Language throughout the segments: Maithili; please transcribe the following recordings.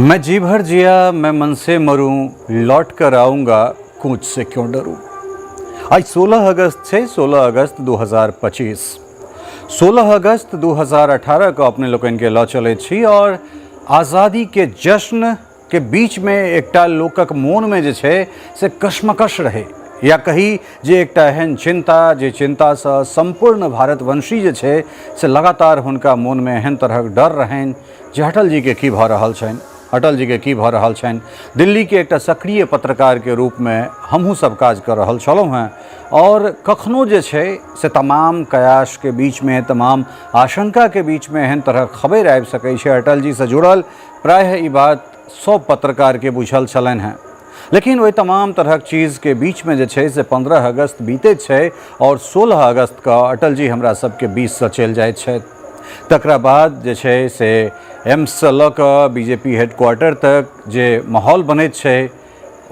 मैं जी भर जिया मैं मन से मरूं, लौट कर आऊंगा, कूच से क्यों डरूं। आइ 16 अगस्त छै, 16 अगस्त 2025। 16 अगस्त 2018 के अपने लोकनिके लऽ चलैत छी और आज़ादी के जश्न के बीचमे एकटा लोकक मोनमे जे छै से कश्मकश रहै, या कही जे एकटा एहन चिंता जे चिंतासँ सम्पूर्ण भारतवंशी जे छै से लगातार हुनका मोनमे एहन तरहक डर रहनि जे अटल जीके की भऽ रहल छनि, अटल जीके की भऽ रहल छनि। दिल्लीके एकटा सक्रिय पत्रकारके रूपमे हमहूँ सब काज कऽ रहल छलहुँ हेँ आओर कखनो जे छै से तमाम कयासके बीचमे, तमाम आशंकाके बीचमे एहन तरहक खबरि आबि सकै छै अटल जीसँ जुड़ल, प्रायः ई बात सब पत्रकारके बुझल छलनि हेँ। लेकिन ओहि तमाम तरहक चीजके बीचमे जे छै से 15 अगस्त बीतैत छै आओर 16 अगस्तके अटल जी हमरा सबके बीचसँ चलि जाइत छथि। तकरा बाद जे छै से एम्ससँ लऽ कऽ बीजेपी हेडक्वार्टर तक जे माहौल बनैत छै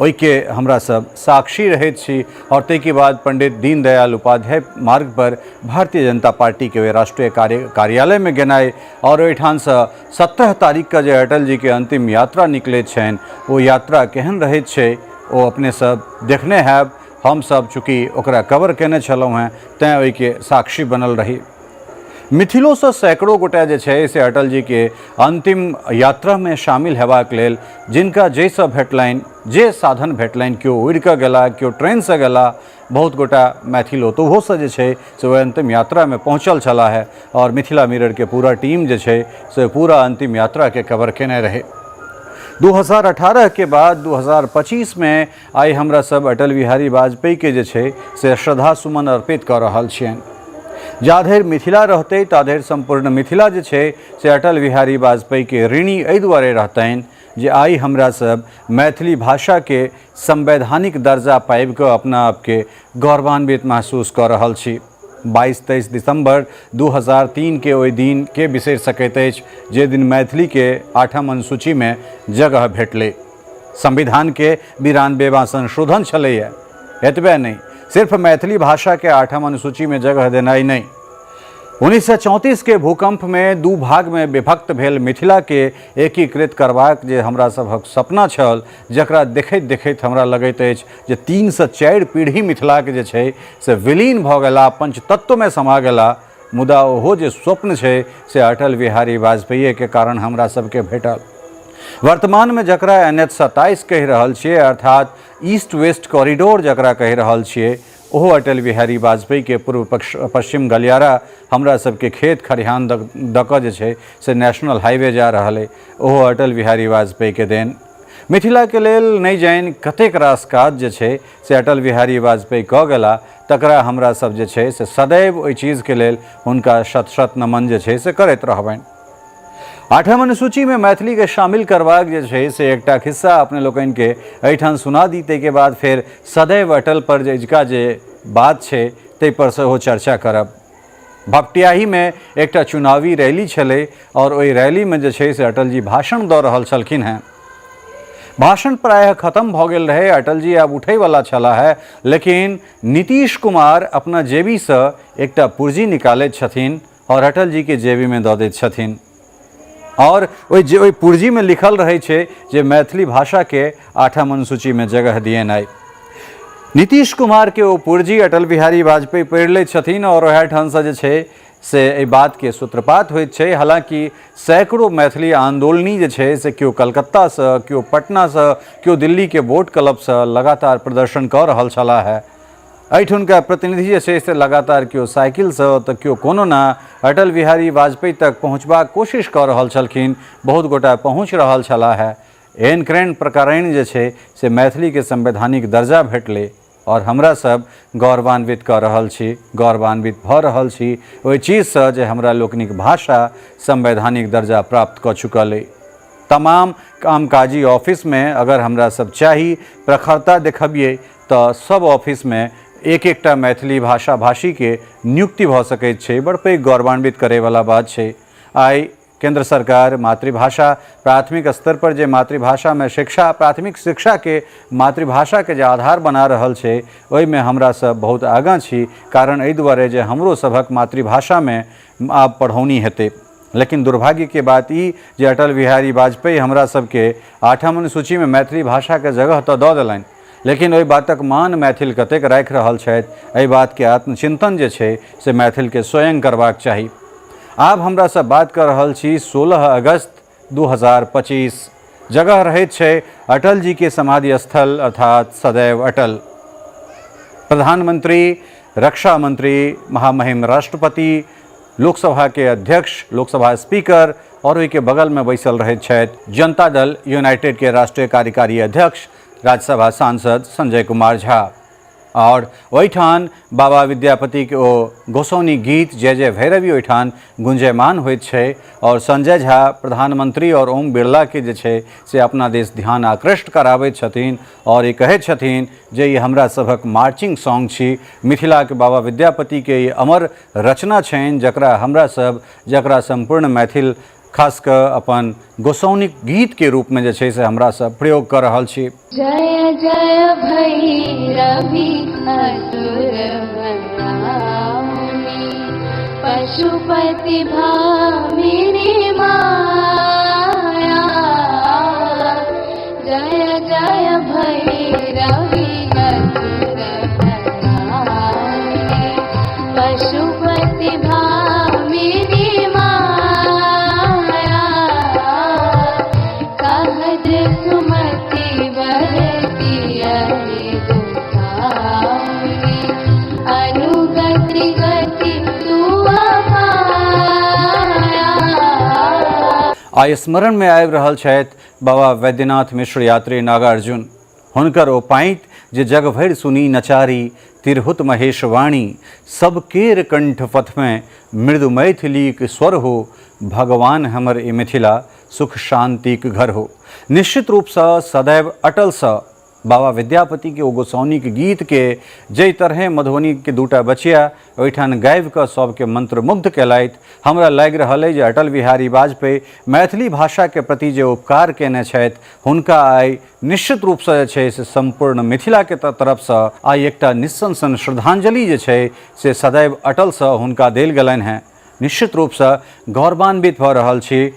ओहिके हमरा सब साक्षी रहैत छी। आओर ताहिके बाद पंडित दीनदयाल उपाध्याय मार्ग पर भारतीय जनता पार्टीके ओहि राष्ट्रीय कार्यालयमे गेनाइ आओर ओहिठामसँ 17 तारीखके जे अटल जीके अंतिम यात्रा निकलैत छनि ओ यात्रा केहन रहैत छै ओ अपने सब देखने हैब। हमसब चूँकि ओकरा कवर केने छलहुँ हेँ तैँ ओहिके साक्षी बनल रही। मिथिलोसँ सैकड़ों गोटे जे छै से अटल जीके अंतिम यात्रामे शामिल हेबाक लेल जिनका जाहिसँ भेटलनि, जे साधन भेटलनि, केओ उड़िकऽ गेला, केओ ट्रेनसँ गेला, बहुत गोटा मैथिल ओतहुसँ जे छै से ओहि अंतिम यात्रामे पहुँचल छलाह है आओर मिथिला मिररके पूरा टीम जे छै से पूरा अंतिम यात्राके कवर केने रहै। 2018 के बाद 2025 में आइ हमरा सब अटल बिहारी वाजपेयीके जे छै से श्रद्धा सुमन अर्पित कऽ रहल छियनि। जाधरि मिथिला रहतै ताधरि सम्पूर्ण मिथिला जे छै से अटल बिहारी वाजपेयीके ऋणी एहि दुआरे रहतनि जे आइ हमरा सब मैथिली भाषाके संवैधानिक दर्जा पाबि कऽ अपना आपके गौरवान्वित महसूस कऽ रहल छी। 22-23 दिसंबर 2003 के ओहि दिन के बिसरि सकैत अछि जे दिन मैथिलीके आठम अनुसूचीमे जगह भेटलै। संविधानके 92वां संशोधन छलैए। एतबे नहि, सिर्फ मैथिली भाषाके आठम अनुसूचीमे जगह देनाइ नहि, 1934 के भूकंपमे दू भागमे विभक्त भेल मिथिलाके एकीकृत करबाक जे हमरा सभक सपना छल, जकरा देखैत देखैत हमरा लगैत अछि जे 3 से 4 पीढ़ी मिथिलाके जे छै से विलीन भऽ गेला, पंचतत्वमे समा गेला, मुदा ओहो जे स्वप्न छै से अटल बिहारी वाजपेयीके कारण हमरा सबके भेटल। वर्तमानमे जकरा NH 27 कहि रहल छियै, अर्थात ईस्ट वेस्ट कॉरिडोर जकरा कहि रहल छियै, ओहो अटल बिहारी वाजपेयीके पूर्व पश्चिम गलियारा हमरा सबके खेत खरिहान दऽ कऽ जे छै से नेशनल हाईवे जा रहल अइ, ओहो अटल बिहारी वाजपेयीके देन। मिथिलाके लेल नहि जानि कतेक रास काज जे छै से अटल बिहारी वाजपेयी कऽ गेला, तकरा हमरा सब जे छै से सदैव ओहि चीजके लेल हुनका शत शत नमन जे छै से करैत रहबनि। आठम अनुसूचीमे मैथिलीके शामिल करबाक जे छै से एकटा खिस्सा अपने लोकनिके एहिठाम सुना दी, ताहिके बाद फेर सदैव अटल पर जे अजुका जे बात छै ताहिपर सेहो चर्चा करब। भपटियाहीमे एकटा चुनावी रैली छलै आओर ओहि रैलीमे जे छै से अटल जी भाषण दऽ रहल छलखिन हेँ। भाषण प्रायः खत्म भऽ गेल रहै, अटल जी आब उठैवला छलाह है, लेकिन नीतीश कुमार अपना जेबीसँ एकटा पुर्जी निकालैत छथिन आओर अटल जीके जेबीमे दऽ दैत छथिन आओर ओहि पुर्जीमे लिखल रहै छै जे मैथिली भाषाके आठम अनुसूचीमे जगह दिएनाइ। नीतीश कुमारके ओ पुर्जी अटल बिहारी वाजपेयी पढ़ि लैत छथिन आओर ओएह ठामसँ जे छै से एहि बातके सूत्रपात होइत छै। हालाँकि सैकड़ों मैथिली आन्दोलनी जे छै से केओ कलकत्तासँ, केओ पटनासँ, केओ दिल्लीके बोट क्लबसँ लगातार प्रदर्शन कऽ रहल छलाह है। एहिठुनका प्रतिनिधि जे छै से लगातार केओ साइकिलसँ तऽ केओ कोनो ना अटल बिहारी वाजपेयी तक पहुँचबाक कोशिश कऽ रहल छलखिन, बहुत गोटा पहुँच रहल छलाह है। एहन क्रेन प्रकारेण जे छै से मैथिलीके संवैधानिक दर्जा भेटलै आओर हमरा सब गौरवान्वित कऽ रहल छी, गौरवान्वित भऽ रहल छी ओहि चीजसँ जे हमरा लोकनिक भाषा संवैधानिक दर्जा प्राप्त कऽ चुकल अइ। तमाम कामकाजी ऑफिसमे अगर हमरा सब चाही प्रखरता देखबियै तऽ सब ऑफिसमे एक एकटा मैथिली भाषा भाषीके नियुक्ति भऽ सकैत छै। बड़ पैघ गौरवान्वित करैवला बात छै। आइ केंद्र सरकार मातृभाषा प्राथमिक स्तर पर जे मातृभाषामे शिक्षा, प्राथमिक शिक्षाके मातृभाषाके जे आधार बना रहल छै ओहिमे हमरा सब बहुत आगाँ छी, कारण एहि दुआरे जे हमरो सभक मातृभाषामे आब पढ़ौनी हेतै। लेकिन दुर्भाग्यके बात ई जे अटल बिहारी वाजपेयी हमरा सबके आठम अनुसूचीमे मैथिली भाषाके जगह तऽ दऽ देलनि, लेकिन ओहि बातक मान मैथिल कतेक राखि रहल छथि, एहि बातके आत्मचिंतन जे छै से मैथिलके स्वयं करबाक चाही। आब हमरा सब बात कऽ रहल छी 16 अगस्त 2025, जगह रहैत छै अटल जी के समाधि स्थल अर्थात सदैव अटल। प्रधानमंत्री, रक्षा मंत्री, महामहिम राष्ट्रपति, लोकसभा के अध्यक्ष, लोकसभा स्पीकर और ओहिके बगल में बैसल रहैत छथि जनता दल यूनाइटेड के राष्ट्रीय कार्यकारी अध्यक्ष राज्यसभा सांसद संजय कुमार झा। और ओहिठाम बाबा विद्यापतिके ओ गोसाउनि गीत जय जय भैरवी ओहिठाम गुंजयमान होइत छै और संजय झा प्रधानमंत्री और ओम बिरलाके जे छै से अपना देश ध्यान आकृष्ट कराबैत छथिन और ई कहैत छथिन जे ई हमरा सभक मार्चिंग सॉन्ग छी, मिथिलाके बाबा विद्यापतिके ई अमर रचना छनि जकरा हमरा सब, जकरा सम्पूर्ण मैथिल खास कऽ अपन गोसाउनिक गीतके रूपमे जे छै से हमरा सब प्रयोग कऽ रहल छी। जय जय भैरवी असुर भयाउनि पशुपति भामिनी माया, जय जय भैरवी असुर भयाउनि पशुपति भामिनी माया, सहज सुमति बरतियहि गोसाउनि, अनुगति गति तुअ पाया। आइ स्मरण में आबि रहल छथि बाबा वैद्यनाथ मिश्र यात्री नागार्जुन। हुनकर ओ पाँति जे जग भरि सुनी नचारी तिरहुत महेश वाणी, सब केर कंठ पथ में मृदु मैथिलीक स्वर हो, भगवान हमर ई मिथिला सुख शांतिक घर हो। निश्चित रूपसँ सदैव अटलसँ बाबा विद्यापतिके ओ गोसाउनिक गीतके जाहि तरहें मधुबनीके दूटा बचिया ओहिठाम गाबि कऽ सभके मंत्रमुग्ध केलथि, हमरा लागि रहल अइ जे अटल बिहारी वाजपेयी मैथिली भाषाके प्रति जे उपकार कयने छथि हुनका आइ निश्चित रूपसँ जे छै से सम्पूर्ण मिथिलाके तरफसँ आइ एकटा निस्सन श्रद्धांजलि जे छै से सदैव अटलसँ हुनका देल गेलनि हेँ। निश्चित रूपसँ गौरवान्वित भऽ रहल छी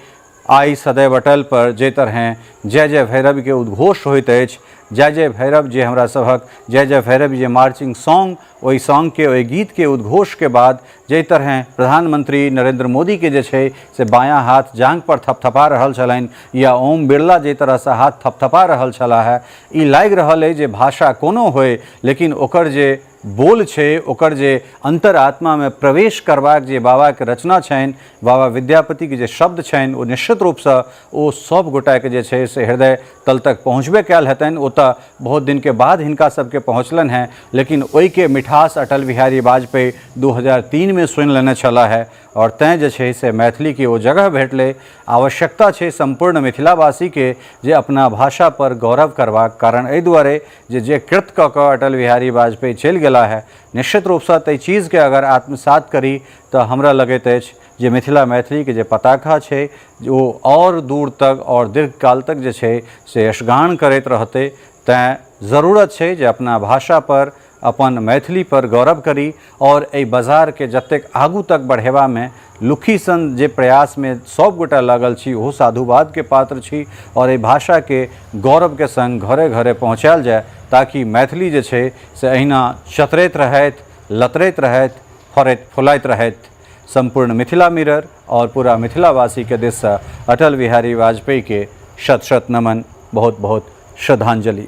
आइ सदैव अटल पर जाहि तरहें जय जय भैरवके उद्घोष होइत अछि, जय जय भैरव जे हमरा सभक जय जय भैरव जे मार्चिंग सॉन्ग, ओहि सॉन्गके ओहि गीतके उद्घोषके बाद जाहि तरहें प्रधानमंत्री नरेंद्र मोदीके जे छै से बायाँ हाथ जाँघ पर थपथपा रहल छलनि या ओम बिरला जाहि तरहसँ हाथ थपथपा रहल छलाह हे, ई लागि रहल अइ जे भाषा कोनो होइ लेकिन ओकर जे बोल छै, ओकर जे अन्तरात्मामे प्रवेश करबाक जे बाबाके रचना छनि, बाबा विद्यापतिके जे शब्द छनि, ओ निश्चित रूपसँ ओ सब गोटाके जे छै से हृदय तल तक पहुँचबे कयल हेतनि। ओ तऽ बहुत दिनके बाद हिनका सबके पहुँचलनि हेँ, लेकिन ओहिके मिठास अटल बिहारी वाजपेयी 2003 मे सुनि लेने छलाह हेँ आओर तैँ जे छै से मैथिलीके ओ जगह भेटलै। आवश्यकता छै सम्पूर्ण मिथिलावासीके जे अपना भाषापर गौरव करबाक, कारण एहि दुआरे जे जे कृत कऽ कऽ अटल बिहारी वाजपेयी चलि गेला है, निश्चित रूपसँ ताहि चीजके अगर आत्मसात करी तऽ हमरा लगैत अछि जे मिथिला मैथिलीके जे पताखा छै ओ आओर दूर तक आओर दीर्घकाल तक जे छै से यशगान करैत रहतै। तैँ जरूरत छै जे अपना भाषापर अपन मैथिलीपर गौरव करी आओर एहि बाजारके जतेक आगू तक बढ़ेबामे लुखी सन जे प्रयासमे सब गोटा लागल छी ओहो साधुवादके पात्र छी आओर एहि भाषाके गौरवके सङ्ग घरे घरे पहुँचायल जाय ताकि मैथिली जे छै से अहिना चतरैत रहथि, लतरैत रहथि, फड़ैत फुलाइत रहथि। सम्पूर्ण मिथिला मिरर आओर पूरा मिथिलावासीके दिससँ अटल बिहारी वाजपेयीके शत शत नमन, बहुत बहुत श्रद्धांजलि।